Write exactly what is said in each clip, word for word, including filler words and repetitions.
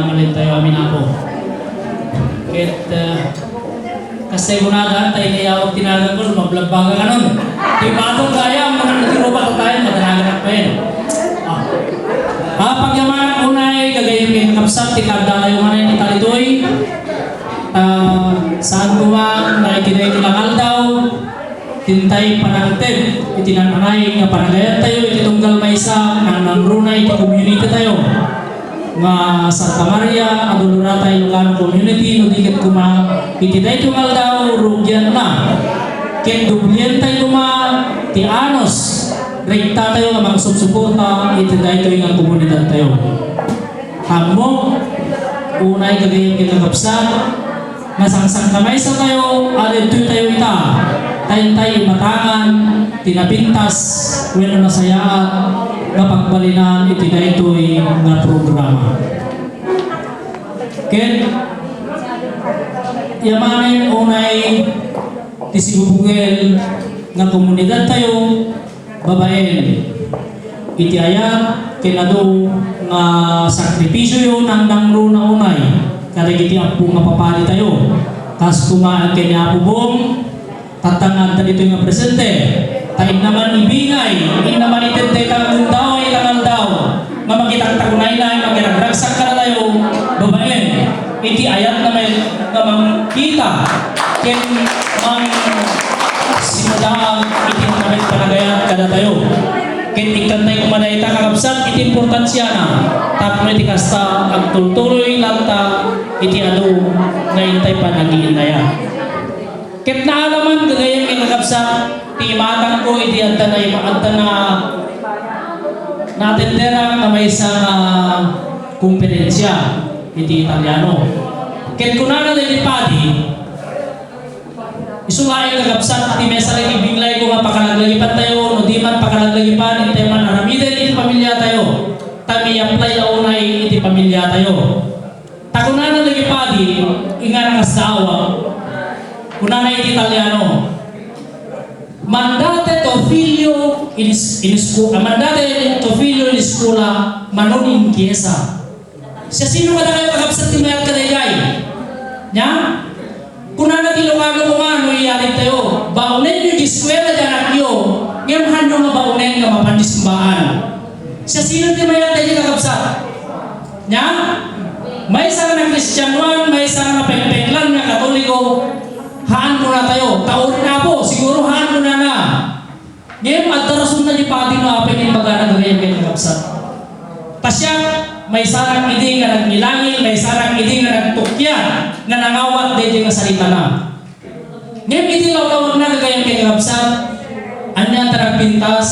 Malintayo amin, Apo. Ket, ah, kasta kunada, tay nayawag ti naganko, lumablabaga kanon. Ti batong gayam, manang nagruba tayo, madanagan ak payen. Ah. Ah, pagyamanak unay, gagayyem ken kakabsat, ti kaadda tayo manen ita ditoy. Ah, saan koma, nakikiday ti langaldaw. Intay panangted iti naan-anay nga panagayat tayo iti tunggal maysa nga nangruna iti community tayo nga Santa Maria Adolorata Ilocano Community, no di ket koma iti daytoy nga aldaw, rugianna ken dublientay koma ti anus, rekta tayo nga mangsupsuporta iti daytoy nga komunidad tayo. Ammok, unay gagayyem ken kakabsat, nga sangsangamaysa tayo a ditoy tayo ita, ta intay imatangan ti napintas wenno nasayaat nga pagbalinan iti daytoy nga programa. Ket, yamanen unay ti sigubugel nga komunidad tayo, babaen iti ayat ken adu nga sakripisioyo, nangnangruna unay kadagiti appo nga papadi tayo. Kas koma ken ni Apo Bong, tatta nga adda ditoy nga presente, ta inna man ibingay, inna man itedday ta nga gundaway ita nga aldaw nga makitakta kunayna nga makiragragsak kadatayo, babaen iti ayatna met nga mangkita ken mangsimudaag iti panagayat kadatayo. Ket ikkantay koma dayta, kakabsat, iti importansiana tapno iti kasta, agtultuloy latta iti adu nga intay panagiinnaya. Ket naaraman, gagayyem ken kakabsat, ti imatangko idi adda na, adda na, naatenderak nga maysa nga komperensia iti Italiano. Ket kunana daydi padi, isu laeng, kakabsat, ti maysa nga ibinglayko nga pakalaglagipan tayo, no di man pakalaglagipan, intay man aramiden iti pamilya tayo, ta mi-apply la unay iti pamilya tayo. Ta kunana dagiti padi, ingana kasdaawa, kunana iti Italiano, "Mandate tuo figlio in, in scu-, ah, mandate tuo figlio in scuola, ma non in chiesa." Siasino kadakayo, kakabsat, ti mayat kadaydiay? Nia? Kunana ti Ilocano koma no iyarig tayo, "Baonenyo ti eskuela ti anakyo, ngem haanyo nga baonen nga mapan ti simbaan." Siasino ti mayat daydi, kakabsat? Nia? Maysa nga nagkristianoan, maysa nga napekpeklan nga Katoliko, haan kunatayo, ta uray, Apo, siguro haan kunana. Ngem adda rasonna ti padi no apay ti imbagana, gagayyem ken kakabsat. Ta siak, maysanak idi nga nagngilangil, maysanak idi nga nagtukyan, nga nangawat daydi nga saritana. Ngem iti lawlawagna, gagayyem ken kakabsat, ania ta nagpintas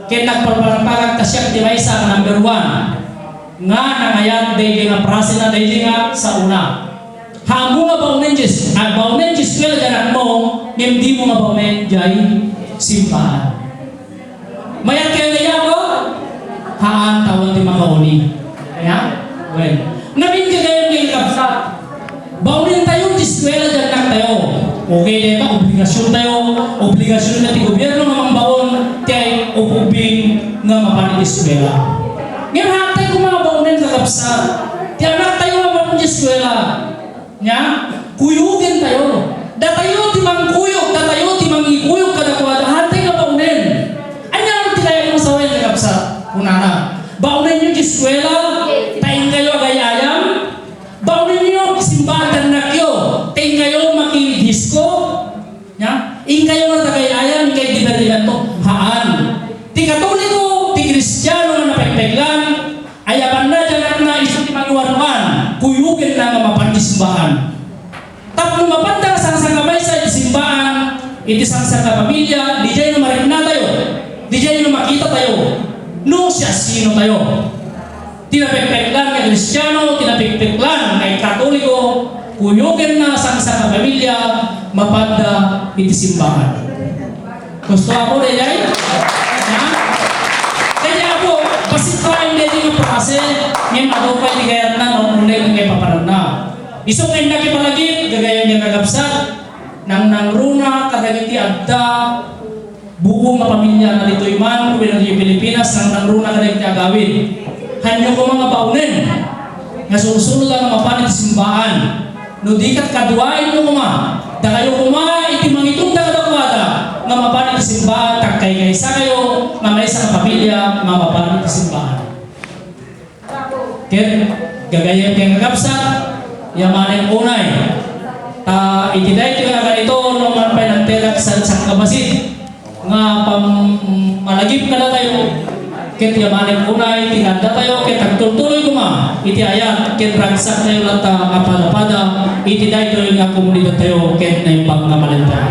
ken nagpalpalagpalag ta siak ti maysa nga number one nga nangayat daydi nga prasena daydi nga saona. Haanmo nga baonen ti es-, ah, baonen ti eskuela ti anakmo, ngem dimo nga baonen diay simbaan. Mayat kayo nga Apo? Haan, ta awan ti makauni. Kaya? Well, ngamin gagayyem nga ikabsat, baonen tayo ti eskuela ti annak tayo. Okay, dayta, obligasion tayo. Obligasion na ti gobierno nga mangbaon ti ubing nga mapan iti eskuela. Ngem haan tayo koma nga baonen, kakabsat, ti anak tayo nga mapan iti eskuela. Nia, kuyogen tayo. Datayo ti mangkuyog, datayo ti mangikuyog kadakuada, haantay nga baonen. Ania ti kayatmo nga sawen, kakabsat? Kunana, "Baonenyo ti eskuela, ta inkayo agay-ayam. Baonenyo ti simbaan ti annakyo, ta inkayo makidisko." Nia, "Inkayo nga agay-ayam, inkayo divertimento." Haan. Ti Katoliko, ti Kristiano nga napekpeklan, ayabanna ti anakna isu ti mangiwaruan, kuyogenna nga mapan ti simbaan. Tapno mapanda nga sangsangamaysa iti simbaan, iti sangsanga pamilya, diay no mariknatayo, diay no makitatayo, no siasinotayo. Ti napekpeklan nga Kristiano, ti napekpeklan nga Katoliko, kuyogenna sangsanga pamilya, mapanda iti simbaan. Gusto ako, daydiay? Ha? Daydiay, Apo, bassit pay daydiay nga prase, ngem adu pay ti kayatna, maulitek nga ipapananna. Isu nga innak ipalagip, gagayyem nga kakabsat, nangnangruna kadagiti adda buo nga pamiliana ditoy man wenno ditoy Pilipinas, nangnangruna kadagiti agawid. Haanyo koma nga baonen. nga sumsumnod nga mapan iti simbaan. No di ket kaduaenyo koma, dakayo koma iti mangitugda kadakuada nga mapan iti simbaan, ta agkaykaysakayo nga maysa nga pamilia nga mapan iti simbaan. Ket gagayyem ken kakabsat, yamanen unay. Ta iti daytoy nga naganito, no man pay nagtedak sa sangkabasit nga pammalagip kadatayo, ket yamanen unay ti nga addatayo, ket agtultuloy koma iti ayat, ket ragsaktayo latta nga padapada iti daytoy nga komunidadtayo ket naimbag nga malinteg.